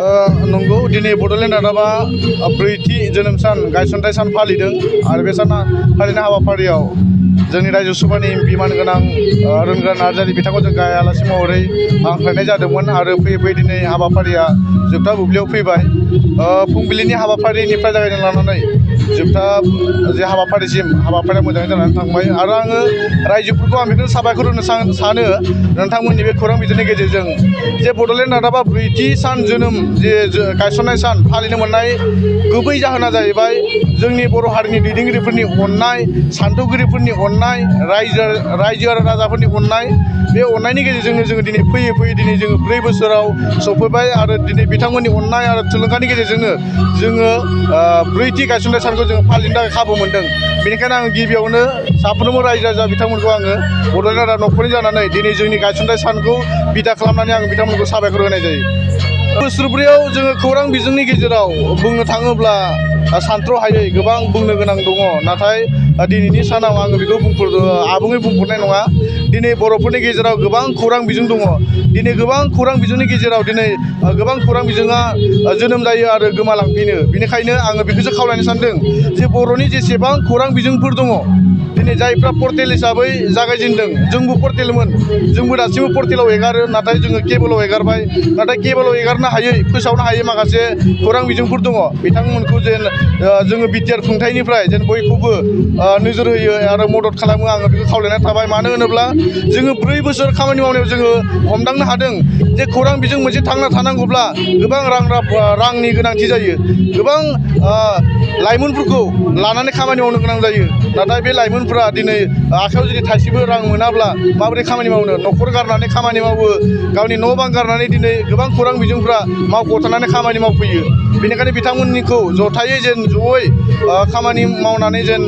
नंगौ दिनै बड'लेण्ड रादाबा ब्रैथि जोनोम सान गायसनथाय सान फालिदों आरो बे सान फालिनाय हाबाफारियाव जोंनि रायजो सभानि बिमान गोनां रोंगोरा नार्जारि बिथांखौ जों गाहाय आलासि महरै हांख्रायनाय जादोंमोन आरो फैयै फैयै दिनै हाबाफारिया जोबथा बुब्लियाव फैबाय। फुंबिलिनि हाबाफारिनिफ्राय जागायना लानानै जोबथा जे हाबाफारिसिम हाबाफारिया मोजाङै जानानै थांबाय आरो आङो रायजोफोरखौ आं बेखौनो साबायखर होनो सानो नोंथांमोननि बे खौरां बिजोंनि गेजेरजों जे बड'लेण्ड रादाबा ब्रैथि सान जोनोम जे गायसननाय सान फालिनो मोननाय गुबै जाहोना जाहैबाय जोंनि बर' हारिनि दैदेनगिरिफोरनि अननाय, सानथौगिरिफोरनि अननाय, रायजो आरो राजाफोरनि अननाय, बे अननायनि गेजेरजोंनो जोङो दिनै फैयै फैयै दिनै जोङो 4 बोसोराव सफैबाय आरो दिनै बिथांमोननि अननाय आरो थुलुंगानि गेजेरजोंनो जोङो ब्रैथि गायसननाय सानखौ जोङो फालिनो थाखाय खाबु मोनदों। बेनिखायनो आङो गिबियावनो साफ्रोमबो रायजो राजा बिथांमोनखौ आङो बड'लेण्ड रादाब न'खरनि जानानै दिनै जोंनि गायसनथाय सानखौ बिथा खालामनानै आं बिथांमोनखौ साबायखर होनाय जायो। बोसोरब्रैयाव जोङो खौरां बिजोंनि गेजेराव बुंनो थाङोब्ला सानथ्र'हायै गोबां बुंनो गोनां दङ, नाथाय दिनैनि सानाव आङो बेखौ आबुङै बुंफोरनाय नङा। दिनै बर'फोरनि गेजेराव गोबां खौरां बिजों दङ। दिनै गोबां खौरां बिजोंनि गेजेराव दिनै गोबां खौरां बिजोङा जोनोम जायो आरो गोमालांफिनो। बेनिखायनो आङो बेखौसो खावलायनो सानदों जे बर'नि जेसेबां खौरां बिजोंफोर दङ दिनै जायफ्रा पर्टेल हिसाबै जागायजेनदों, जोंबो पर्टेलमोन, जोंबो दासिमबो पर्टेलाव एगारो, नाथाय जोङो केबोलाव एगारबाय। नाथाय केबोलाव एगारनो हायै, फोसावनो हायै माखासे खौरां बिजोंफोर दङ। बिथांमोनखौ जेन जोङो बिटिआर खुंथायनिफ्राय जेन बयखौबो नोजोर होयो आरो मदद खालामो, आङो बेखौ खावलायनाय थाबाय। मानो होनोब्ला जोङो 4 बोसोर खामानि मावनायाव जोङो हमदांनो हादों जे खौरां बिजों मोनसे थांना थानांगौब्ला गोबां रांनि गोनांथि जायो। गोबां लाइमोनफोरखौ लानानै खामानि मावनो गोनां जायो। नाथाय बे लाइमोनफोरा दिनै आखायाव जुदि थाइसेबो रां मोनाब्ला माबोरै खामानि मावनो, न'खर गारनानै खामानि मावो, गावनि न' बां गारनानै दिनै गोबां खौरां बिजोंफ्रा मावख'आव थानानै खामानि मावफैयो। बेनिखायनो बिथांमोननिखौ जथायै जेन जयै खामानि मावनानै जेन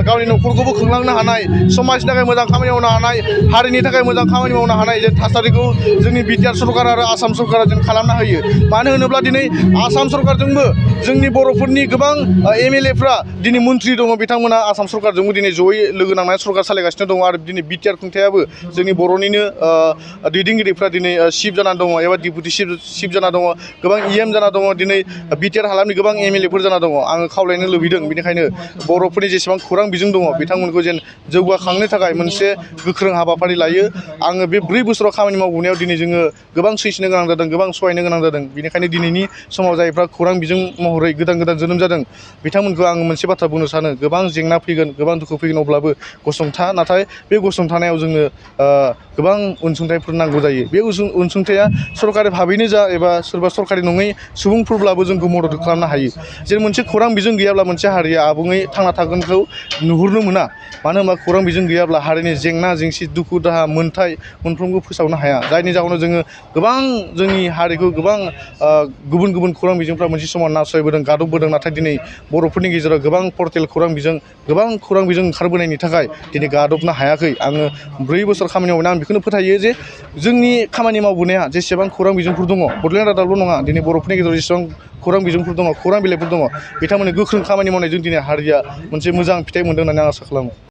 गावनि न'खरखौबो खुंलांनो हानाय, समाजनि थाखाय मोजां खामानि मावनो हानाय, हारिनि थाखाय मोजां खामानि मावनो हानाय जेन थासारिखौ जोंनि बिटिआर सरकार आरो आसाम सरकारा जेन खालामना होयो। मानो होनोब्ला दिनै आसाम सरकारजोंबो जोंनि बर'फोरनि गोबां एमएलएफ्रा दिनै मन्थ्रि दङ, बिथांमोना आसाम सरकारजोंबो दिनै जयै लोगो नांनानै सरकार सालायगासिनो दङ आरो दिनै बिटिआर खुंथायाबो जोंनि बर'निनो दैदेनगिरिफ्रा दिनै चिफ जाना दङ एबा डिपुटि चिफ जाना दङ, गोबां इएम जाना दङ, दिनै बिटिआर हालामनि गोबां एमएलएफोर जाना दङ। आङो खावलायनो लुबैदों बेनिखायनो बर'फोरनि जेसेबां खौरां बिजों दङ बिथांमोनखौ जेन जौगाखांनो थाखाय मोनसे गोख्रों हाबाफारि लायो। आङो बे 4 बोसोराव खामानि मावबोनायाव दिनै जोङो गोबां सैसोनो गोनां जादों, गोबां सहायनो गोनां जादों। बेनिखायनो दिनैनि समाव जायफ्रा खौरां बिजों महरै गोदान गोदान जोनोम जादों बिथांमोनखौ आं मोनसे बाथ्रा बुंनो सानो, गोबां जेंना फैगोन, गोबां दुखु फैगोन, अब्लाबो गसंथा। नाथाय बे गसंथानायाव जोंनो गोबां अनसुंथाइफोर नांगौ जायो। बे अनसुंथाइया सरकारि भाबैनो जा एबा सोरबा सरकारि नङै सुबुंफोरब्लाबो जोंखौ मदद खालामनो हायो। जेरै मोनसे खौरां बिजों गैयाब्ला मोनसे हारिया आबुङै थांना थागोनखौ नुहुरनो मोना। मानो होनबा खौरां बिजों गैयाब्ला हारिनि जेंना जेंसि, दुखु दाहा, मोनथाय मोनफ्रोमबो फोसावनो हाया। जायनि जाहोनाव जोङो गोबां जोंनि हारिखौ गोबां गुबुन गुबुन खौरां बिजोंफ्रा मोनसे समाव नासयबोदों, गादबबोदों। नाथाय दिनै बर'फोरनि गेजेराव गोबां पर्टेल खौरां बिजों, गोबां खौरां बिजों ओंखारबोनायनि थाखाय दिनै गादबनो हायाखै। आङो 4 बोसोर खामानि मावनानै आं बेखौनो फोथायो जे जोंनि खामानि मावबोनाया जेसेबां खौरां बिजोंफोर दङ, बड'लेण्ड रादाबल' नङा, दिनै बर'फोरनि गेजेराव जेसेबां खौरां बिजोंफोर दङ, खौरां बिलाइफोर दङ, बिथांमोननि गोख्रों खामानि मावनायजों दिनै हारिया मोनसे मोजां फिथाइ मोनदों होननानै आं आसा खालामो।